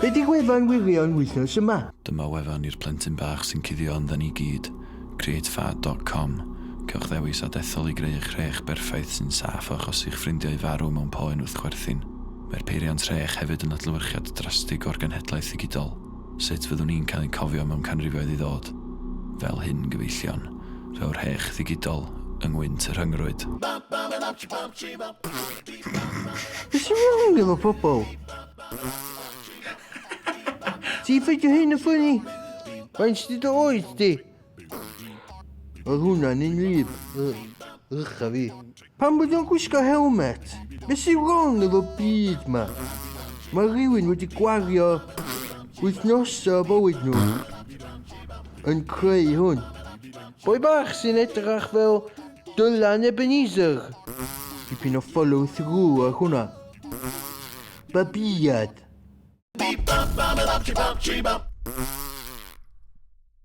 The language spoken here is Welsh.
Be 'di gwefan wirion wythnos yma? Dyma wefan i'r plentyn bach sy'n cuddio ynddan ni gyd, createfad.com. Cewch ddewis a dethol i greu eich rhech berffaith sy'n saff o achosi'ch ffrindiau farw mewn poen wrth chwerthin. Mae'r peiriant rhech hefyd yn adlewyrchiad drastig o'r genhedlaeth ddigidol. Sut fyddwn ni'n cael ein cofio mewn canrifoedd i ddod? Fel hyn, gyfeillion. Fel rhech ddigidol yng ngwynt y rhyngrwyd. Be sy'n wrong efo pobl? Ti'n ffeindio hyn yn ffynnu? Faint di dy oed di? Oedd hwnna'n un lib. Ych a fi. Pam bod nhw'n gwisgo helmet? Be sy'n wrong efo byd ma? Mae rhywun wedi gwario wythnosau o bywyd nhw yn creu hwn. Boi bach sy'n edrych fel Dylan Ebenezer. Dipyn o follow through ar hwnna. Babïad.